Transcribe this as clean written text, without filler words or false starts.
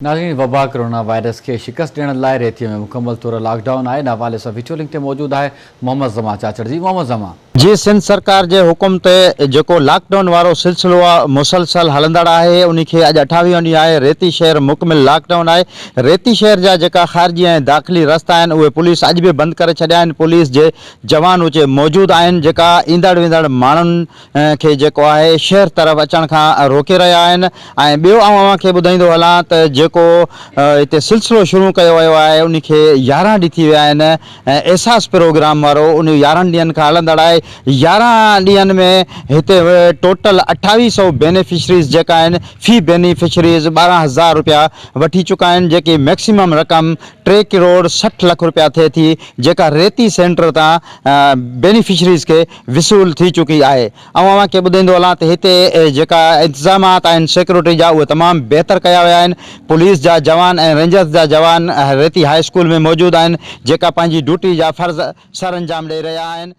ناظرين وبا corona virus کي شڪست ڏيڻ لاء ريتي ۾ مڪمل طور لاڪ ڊائون آهي ان حوالي سان وڊيو لنڪ تي موجود آهي محمد زمان چاچڙ جي محمد زمان. جي سنڌ سرڪار جي حڪم تي جيڪو لاڪ ڊائون وارو سلسلو مسلسل هلندڙ آهي انهي کي اڄ اٺاويهون ڏينهن آهي ريتي شهر مڪمل لاڪ ڊائون آهي ريتي شهر جا جيڪا خارجي ۽ داخلي رستا آهن اهي پوليس اڄ به بند ڪري ڇڏيا آهن پوليس جي جوان اتي موجود آهن جيڪا ايندڙ ويندڙ ماڻهن کي جيڪو آهي شهر طرف اچڻ کان روڪي رهيا آهن ۽ ٻيو آئون اوهان کي ٻڌائيندو هلان ته جيڪو هتي سلسلو شروع ڪيو ويو آهي ان کي 11 ڏينهن ٿي ويا آهن احساس پروگرام وارو ان 11 ڏينهن کان هلندڙ آهي 11 ڏينهن ۾ هتي ٽوٽل اٺاويهه سئو بينيفشريز جيڪا آهن في بينيفشريز 12 هزار روپيا وٺي چڪا آهن جيڪي ميڪسيمم رقم ٽي ڪروڙ 60 لک روپيا ٿئي ٿي جيڪا ريتي سينٽر تان بينيفشريز کي وصول ٿي چڪي آهي. آئون اوهان کي ٻڌائيندو هلان ته هتي جيڪا انتظامات آهن سيڪيورٽي جا اهي تمام بهتر ڪيا ويا آهن. پوليس جا جوان ۽ رينجرز جا جوان ريتي هاء اسڪول ۾ موجود آهن جيڪا پنهنجي ڊيوٽي جا فرض سرانجام ڏئي رهيا آهن.